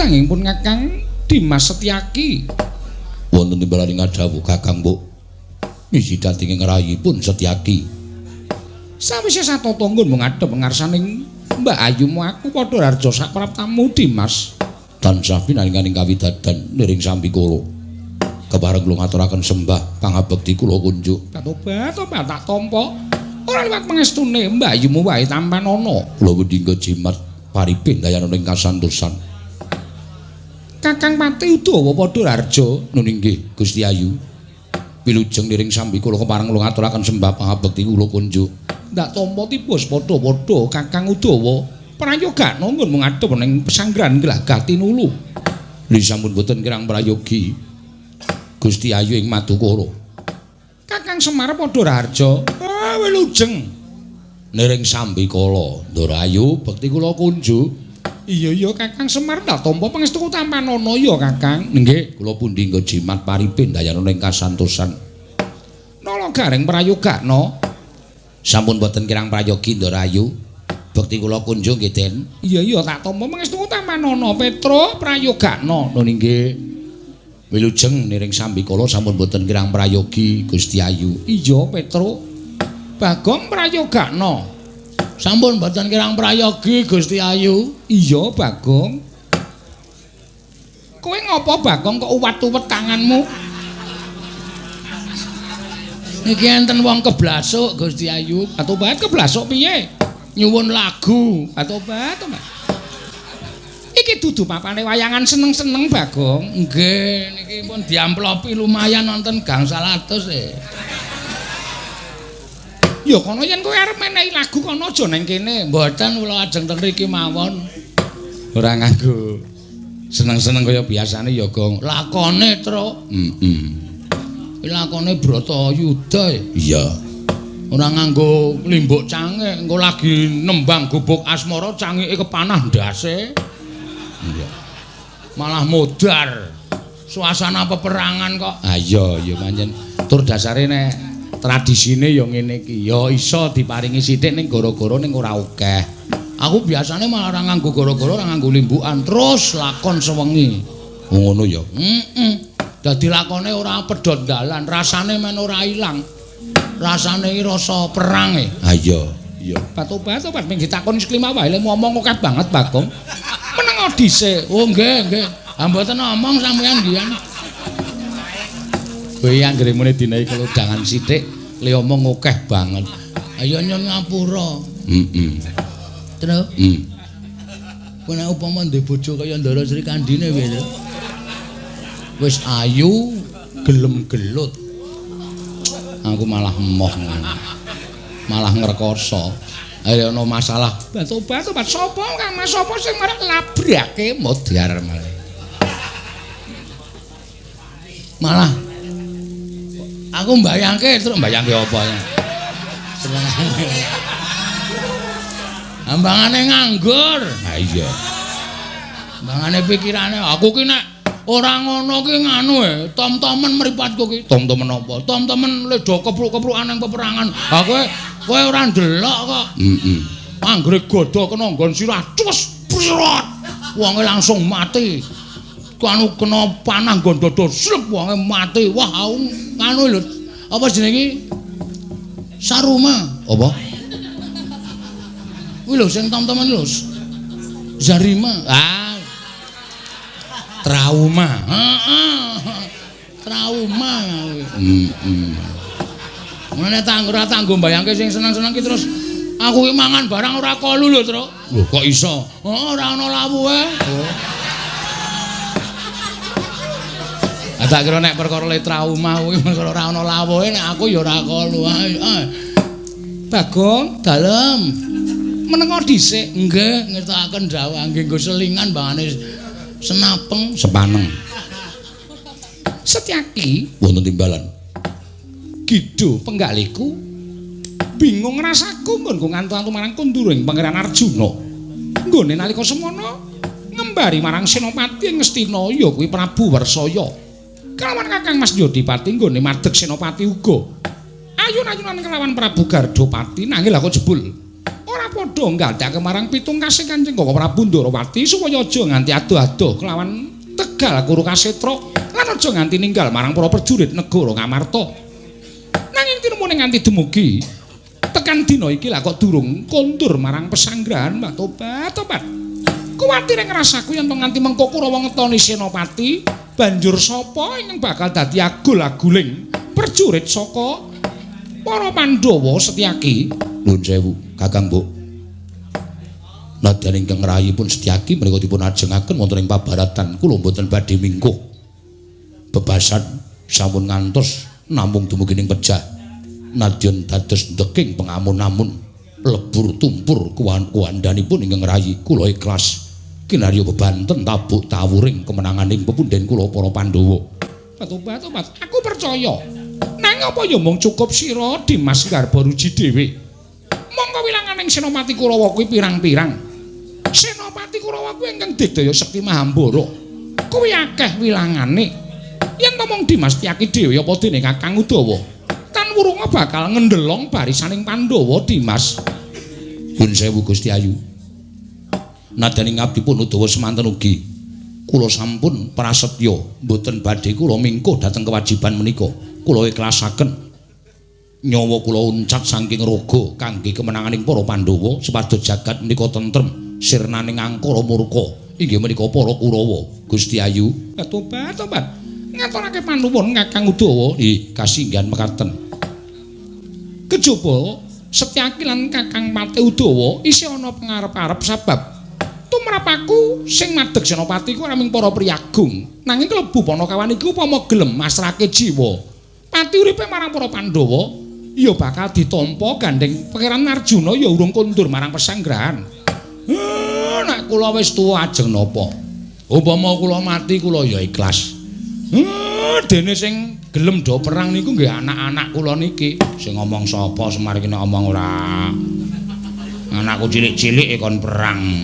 Nanging pun Kakang Dimas Setyaki. Wonten timbalan ing dawuh Kakang Mbok. Misi dhateng ngrayi pun Setyaki. Sawise satata nggon ngadhep ngarsaning Mbak Ayumu aku padha harja sapraptamu Dimas. Tansah pinaringaning kawidadan niring sambikala. Kepareng kula ngaturaken sembah pangabekti kula kunjuk. Tobat tobat tak tampa. Ora liwat pangestune Mbak Ayumu wae tampanana. Kula wendingga jimat paripin dayana ing kasantosan. Kakang Pati Udawa padha harja. Nun inggih Gusti Ayu. Wilujeng niring sambikala kepareng kula ngaturaken sembah pangabekti kula kunjuk. Ndak tampa tibus padha-padha Kakang Udawa. Prayogana nggon ngadhep ning pesanggrahan Glagah Tinulu. Li sampun boten kirang prayogi Gusti Ayu ing Madukara. Kakang Semar padha raharja. Ah wilujeng niring sambikala. Ndara Ayu bekti kula kunjuk. Iya iya Kakang Semar ndak tampa pangestu tampanana ya Kakang. Nggih, kula pundi nggo jimat paripin dayana ing kasantosan. Nala gareng prayogana. Sampun boten kirang prayogi Ndara Ayu. Bekti kula kunjung nggih Den. Iya iya tak tampa pangestu tampanana Petro prayogana. Nun inggih. Wilujeng niring sambikala sampun boten kirang prayogi Gusti Ayu. Iya Petro. Bagong prayogana. Sampun boten kirang prayogi Gusti Ayu. Iya Bagong. Kowe ngopo Bagong kok uwat-uwet tanganmu? Niki enten wong keblasuk Gusti Ayu. Atobat keblasuk piye? Nyuwun lagu. Atobat tobat. Iki dudu papane wayangan seneng-seneng Bagong. Nggih, niki pun diamplopi lumayan wonten gangsal atus e. Ya kono yen kowe arep menehi lagu kono aja nang kene. Mboten kula ajeng teng mriki mawon. Ora nganggo seneng-seneng kaya biasane ya, Gong. Lakone, Tru. Heeh. Iki lakone Bratayuda. Iya. Ora nganggo limbuk cangik, engko lagi nembang gubuk asmara cangike kepanah ndase. Iya. Malah modar. Suasana peperangan kok. Ah iya, ya pancen tur dasare nek tradisine ya ngene iki. Ya iso diparingi sithik ning gara-gara ning ora akeh. Aku biasane malah ora nganggo gara-gara, ora nganggo limbukan, terus lakon sewengi. Ngono ya. Heeh. Dadi lakone ora pedhot dalan, rasane men ora ilang. Rasane iki rasa perang e. Ha iya, iya. Batobat ming ditakoni seklima wae le ngomong akeh banget Bagong. Meneng dhisik. Oh nggih, nggih. Ha mboten omong sampeyan nggih. Kowe anggere muni dinaiki keludangan sithik, le omong akeh banget. Ayo nyun ngapura. Heeh. Tru. Kowe nek upama ndek bojo kaya Ndara Sri Kandhine piye, Tru? Wis ayu, gelem gelut. Aku malah emoh ngono. Malah ngrekoso. Ayo ana masalah. Tobat sapa Kang Mas sapa sing marek labrake modar malah. Malah aku mbayangke terus mbayangke apa ya. Senengane. Ambangane nganggur. Ha iya. Ambangane pikirane aku ki nek ora ngono ki nganu e, tom-tomen mripatku ki. Tom-tomen apa? Tom-tomen ledo kepruk-keprukan nang peperangan. Ha kowe ora ndelok kok. Heeh. Anggere godha kena nggon sirah, cus, prot. Wonge langsung mati. Anu kena panah nggon dada, slep wonge mati. Wah, aku nganu lho. Apa jenenge iki? Saruma. Apa? Kuwi lho sing tom-tomen lho. Zarima. Ah. Trauma. Heeh. Trauma kuwi. Heeh. Mulane ora tanggo mbayangke sing seneng-seneng ki terus aku ki mangan barang ora kolu lho, Tru. Lho kok iso? Oh, ora ana lawuhe. Oh. Tak kira nek perkara le trauma kuwi perkara ora ana lawuhe nek aku ya ora kolu. Bagong dalem. Menengo dhisik. Nggih, ngertokaken dawuh nggih nggo selingan bangane senapeng sepaneng. Setyaki wonten timbalan. Gido penggaliku bingung rasaku nggonku ngantu-antu marang kunduring Pangeran Arjuna. Nggone nalika semono ngembari marang Senopati ing Ngastina ya kuwi Prabu Warsaya. Kelawan Kakang Mas Yodipati nggone madeg Senopati uga. Ayun-ayunan kelawan Prabu Gardopati nanging lha kok jebul ora padha nggathake marang pitungkase Kanjeng Koko Prabu Ndorowati supaya aja nganti adoh-adoh kelawan Tegal Kurukasetra lan aja nganti ninggal marang para prajurit negara Ngamarta. Nanging tinemune nganti dumugi tekan dina iki lah kok durung kondur marang pesanggrahan. Mbah tobat tobat. Kuwatir ing rasaku yen to nganti mengko Kurawa ngetoni senopati, banjur sapa ingkang bakal dadi agul-aguling prajurit saka para Pandhawa Setyaki? Nuwun sewu, Kakang Mbok. Nadyan ingkang rayipun Setyaki menika dipun ajengaken wonten ing pabaratan, kula mboten badhe mingkuh. Bebasan sampun ngantos namung dumugi ning pejah. Nadyan dados ndeking pengamun-amun lebur tumpur kuwandanipun ingkang rayi, kula ikhlas. Kinarya bebanten tabuk tawuring kemenanganing pepunden kula para Pandhawa. Tobat tobat, aku percaya. Nanging apa ya mung cukup sira Dimas Garbaruji dhewe. Mongko wilanganing Senopati Kurawa kuwi pirang-pirang. Senopati Kurawa kuwi ingkang digdaya sekti Mahambara. Kuwi akeh wilangane. Yen to mung Dimas Tyaki dhewe apa dene Kakang Udawa? Tan wurunga bakal ngendelong barisaning Pandhawa Dimas. Nuwun sewu Gusti Ayu. Nadyan ing abdipun Udawa semanten ugi kula sampun prasetya mboten badhe kula mingkuh dhateng kewajiban menika. Kula ikhlasaken nyawa kula uncat saking raga kangge kemenanganing para Pandhawa supados jagat menika tentrem sirnaning angkara murka inggih menika para Kurawa. Gusti Ayu. Tobat tobat. Ngaturake panuwun Kakang Udawa. Nggih, kasinggihan mekaten. Kejaba Setyaki lan Kakang Pati Udawa isih ana pangarep-arep sabab tumrap aku sing madeg senopati ku ora mung para priyagung, nanging klebu panakawan iku upama gelem masrahke jiwa pati uripe marang para Pandhawa ya bakal ditampa gandeng Pangeran Arjuna ya urung kondur marang pesanggrahan. Nek kula wis tuwa ajeng napa? Upama kula mati kula ya ikhlas. Dene sing gelem do perang niku nggih anak-anak kula niki. Sing ngomong sapa Semar iki nek omong ora. Anakku cilik-cilik kon perang.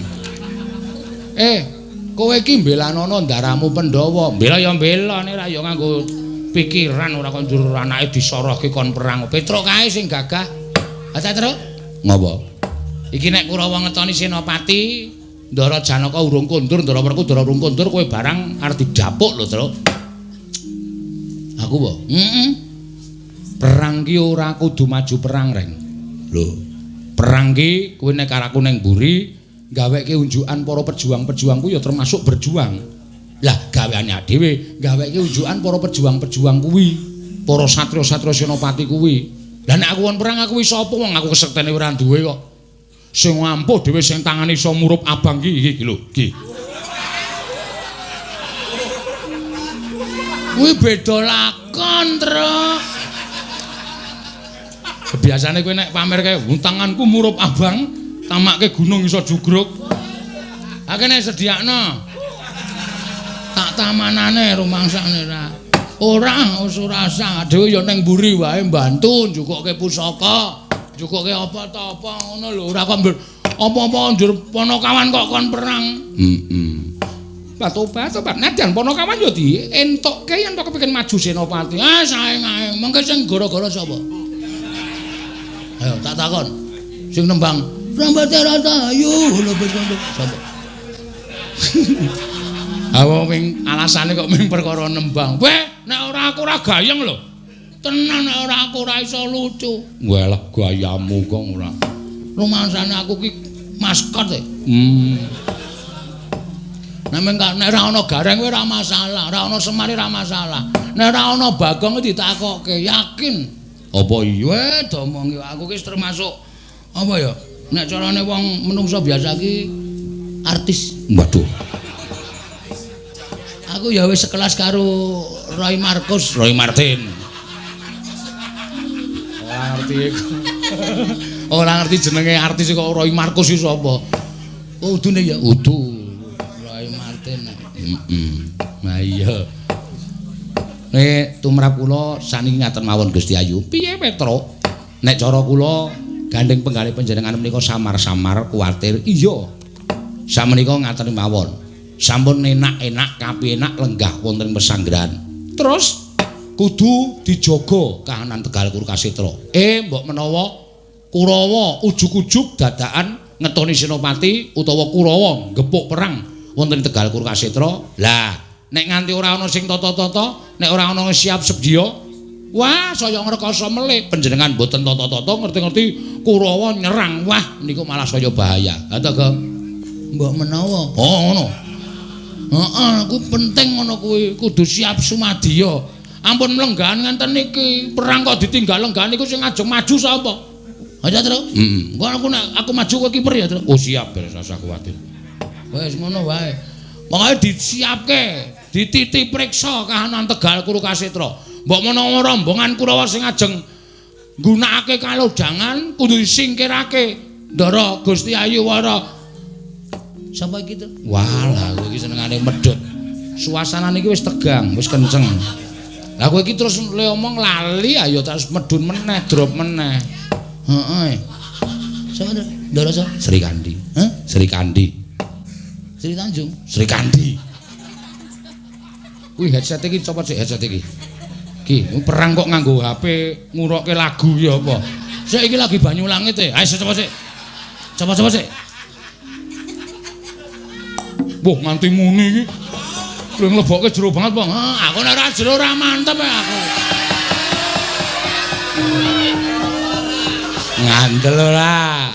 Kowe iki mbelanono ndaramu Pandhawa. Mbela ya mbela nek ora ya nganggo pikiran ora kon njur anake disorohke kon perang. Petruk kae sing gagah. Ha Truk? Ngopo? Iki nek Kurawa ngetoni senopati, Ndara Janaka urung kondur, Ndara Werkudara urung kondur, kowe barang arep didapuk lho, Truk. Aku apa? Heeh. Perang ki ora kudu maju perang, Reng. Lho, perang ki kowe nek karo aku ning mburi gaweke unjukan para pejuang-pejuang ku ya termasuk berjuang. Lah gaweane dhewe gaweke unjukan para pejuang-pejuang kuwi, para satria-satria senopati kuwi. Lah nek aku won perang aku iso apa wong aku kesektene ora duwe kok. Sing ampuh dhewe sing tangane iso murup abang ki iki lho, iki. Kuwi beda lakon, Truk. Biasane kowe nek pamer kae tanganku murup abang, tamake gunung iso jugruk. Akene sediakno. Tak tamanane rumangsane ora. Ora ora usah dhewe ya ning mburi wae mbantu njukukke pusaka, njukukke apa ta apa ngono lho, ora kok apa-apa njur panakawan kok kon perang. Heeh. Tobat tobat nadyan panakawan ya dientukke yen to kepengin maju senopati. Ah saeng ae, mengke sing gara-gara sapa? Ayo tak takon. Sing nembang rambate rata ayu lho sapa? Awo ming alasane kok ming perkara nembang. Weh, nek ora aku ora gayeng lho. Tenan nek ora aku ora iso lucu. Walah gayamu kok ora. Rumangsane aku ki maskot e. Nek nek ora ana Gareng kowe ora masalah, ora ana Semar ora masalah. Nek ora ana Bagong ditakokke, yakin. Apa iya domongi aku ki termasuk apa ya? Nek carane wong menungso biasa ki artis. Waduh. Aku ya wis sekelas karo Roy Markus, Roy Martin. Ora ngerti iku. Ora ngerti jenenge artis kok Roy Markus iki sapa? Oh, udune ya udu. Roy Martin. Heeh. Nah iya. Nek tumrap kula saniki ngaten mawon Gusti Ayu. Piye Petruk? Nek cara kula gandeng penggalih panjenengan menika samar-samar kuwatir. Iya. Samenika ngaten mawon. Sampun enak-enak kapinak lenggah wonten pesanggrahan. Terus kudu dijaga kahanan Tegal Kurukasetra. Mbok menawa Kurawa ujug-ujug dadakan ngetoni Senopati utawa Kurawa gepuk perang wonten ing Tegal Kurukasetra. Lah, nek nganti ora ana sing tata-tata, nek ora ana siap sedya, wah saya ngrekoso melih. Panjenengan mboten tata-tata ngerti-ngerti Kurawa nyerang. Wah, niku malah saya bahaya. Ha to, Gong? Mbok menawa. Oh, ngono. Heeh, kuwi penting ngono kuwi, kudu siap sumadya. Ampun mlenggahan ngenten iki, perang kok ditinggal lenggahan niku sing ajeng maju sapa? Aja, Tru. Heeh. Engko aku nek aku maju kowe kiper ya, Tru. Oh, siap, beres rasa kuwatir. Wis ngono wae. Pokoke disiapke, dititi priksa kahanan Tegal Kurukasetra. Mbok menawa rombongan Kurawa sing ajeng nggunakake kalodhangan kudu disingkirake. Ndara Gusti Ayu Wara. Sapa iki, Tru? Walah, kowe iki senengane medhot. Suasana niki wis tegang, wis kenceng. Lah kowe iki terus le omong lali ayo terus medhun meneh, drop meneh. Heeh. Sapa, Tru? Ndara sapa? Sri Kandi. Hah? Sri Kandi. Sri Tanjung. Sri Kandi. Kuwi headset iki copot sik headset iki. Iki perang kok nganggo HP ngurokke lagu ya apa? Sik iki lagi banyu langit e. Ayo coba sik. Coba-coba sik. Wah, nganti muni iki. Lho nglebokke jero banget, Bang. Aku nek ora jero ora mantep ya aku. Ngandel ora.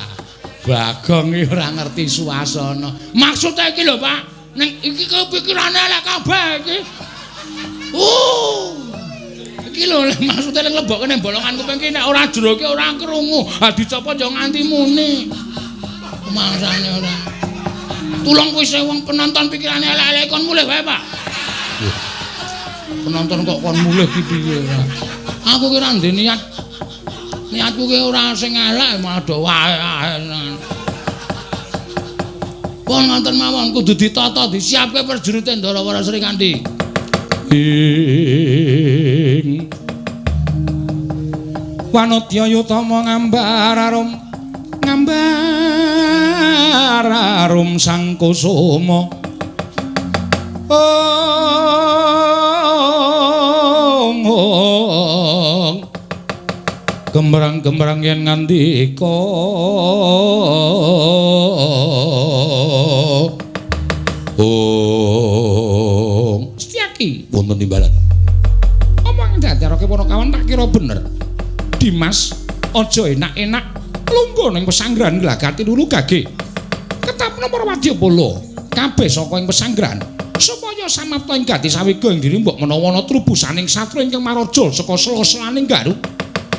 Bagong iki ora ngerti suasana. Maksude iki lho, Pak. Ning iki kepikirane elek kabeh iki. Iki lho maksude nglebokke ning bolongan kuping iki nek ora jero iki ora krungu. Ha dicopot yo nganti muni. Mangsane ora. Tulung kuwi wong penonton pikirane elek-elek kon mulih wae, Pak. Penonton kok kon mulih ki piye ora? Aku ki ora ndek niat. Niatku ki ora sing elek malah do wae. Pun ngoten mawon kudu ditata, disiapke prajurite Ndara Sri Kandi. Ing Wanodya Yutama ngambar arum ngambar arum sang kusuma. Ong ong gembrang-gembrang yen ngandika ong Setyaki wonten timbalan. Omong dadarake Panakawan tak kira bener. Dimas aja enak-enak lungguh ning pesanggrahan Glagati Lulu Gage. Ketapna para wadyabala kabeh saka ing pesanggrahan supaya samapta ing gati sawega ing diri mbok menawa ana trubusaning satru ingkang maraja saka sela-selaning Garut.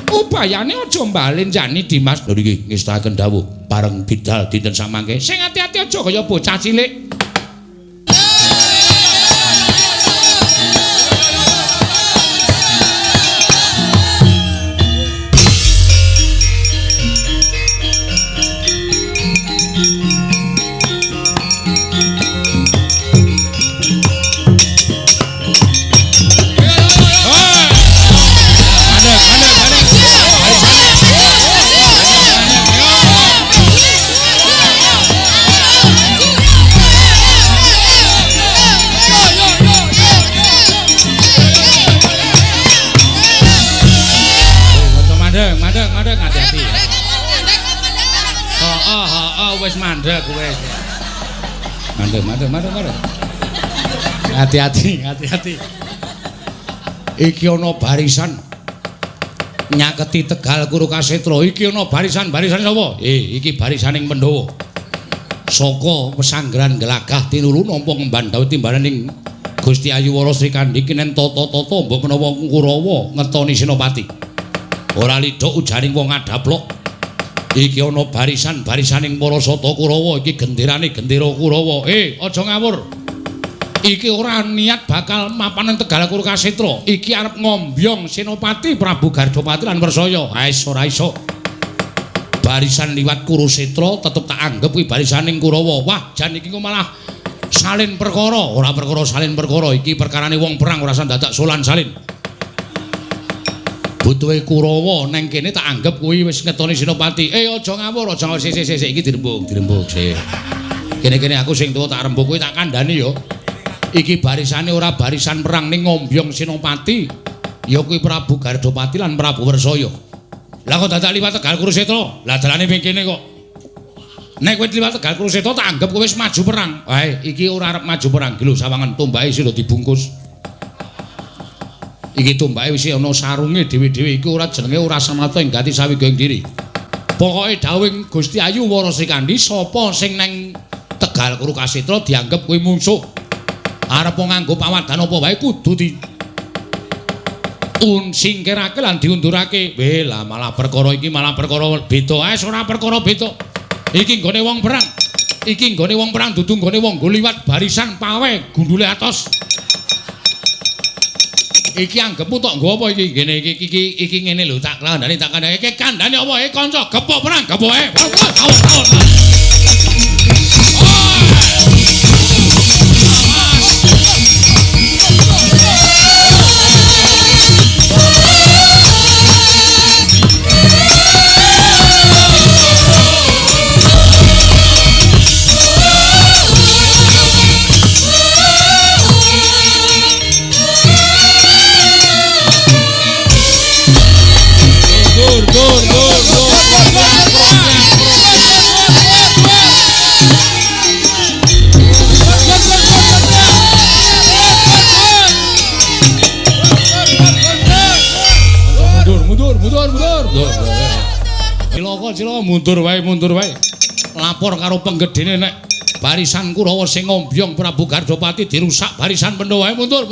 Ubayane aja mbalenjani Dimas. Lho niki ngestakaken dawuh bareng bidal dinten samangke. Sing ati-ati aja kaya bocah cilik. Wis mandeg wis. Mandeg, mandeg, mandeg, mandeg. Hati-hati, hati-hati. Iki ana barisan nyaketi Tegal Kurukasetra. Iki ana barisan-barisan sapa? Iki barisaning Pandhawa. Saka pesanggrahan Glagah tinulu nampa ngemban dawuh timbalan ing Gusti Ayu Wara Sri Kandi kinen tata-tata mbok menawa Kurawa ngetoni Senopati. Ora lidhok ujaning wong adaplok. Iki ana barisan-barisaning para sata Kurawa, iki genderane gendera Kurawa. Aja ngawur. Iki ora niat bakal mapan ing Tegal Kurukasetra. Iki arep ngombyong Senopati Prabu Gardapati lan Wersaya. Wis ora iso. Barisan liwat Kurusetra tetep tak anggep kuwi barisaning Kurawa. Wah, jan iki kok malah salin perkara. Ora perkara salin perkara, iki perkarane wong perang ora usah dadak solan salin. Butuhe Kurawa neng kene tak anggep kuwi wis ngetoni Senopati. Aja ngawur, aja ngawur. Sik sik sik iki dirembug, dirembug sik. Kene-kene aku sing tuwa tak rembug kuwi tak kandhani ya. Iki barisane ora barisan perang ning ngombyong Senopati. Ya kuwi Prabu Gardapati lan Prabu Wersaya. Lah kok dadak liwat Tegal Kurusetra? Lah dalane ping kene kok. Nek kowe liwat Tegal Kurusetra tak anggap kowe wis maju perang. Wae, iki ora arep maju perang. Ki lho sawangan tombake sira dibungkus. Iki tombake wis ana sarunge dhewe-dhewe iki ora jenenge ora samata ing gati sawiga ing diri. Pokoke dawuhing Gusti Ayu Wara Srikandhi sapa sing nang Tegal Kurukasetra dianggep kuwi mungsuh. Arep nganggo pawadan apa wae kudu di singkirake lan diundurake. Weh lah malah perkara iki malah perkara beda. Ae ora perkara beda. Iki nggone wong perang. Iki nggone wong perang dudu nggone wong nggo liwat barisan pawe gundule atos. Iki anggepmu tok nggo apa iki? Ngene iki iki iki ngene lho tak kandhani tak kandhani. Iki kandhane apa? Kanca gepok perang gepoke. Tawon. Cilaka mundur wae. Lapor karo penggedhene nek barisan Kurawa sing ngombyong Prabu Gardapati dirusak barisan Pandhawa wae mundur.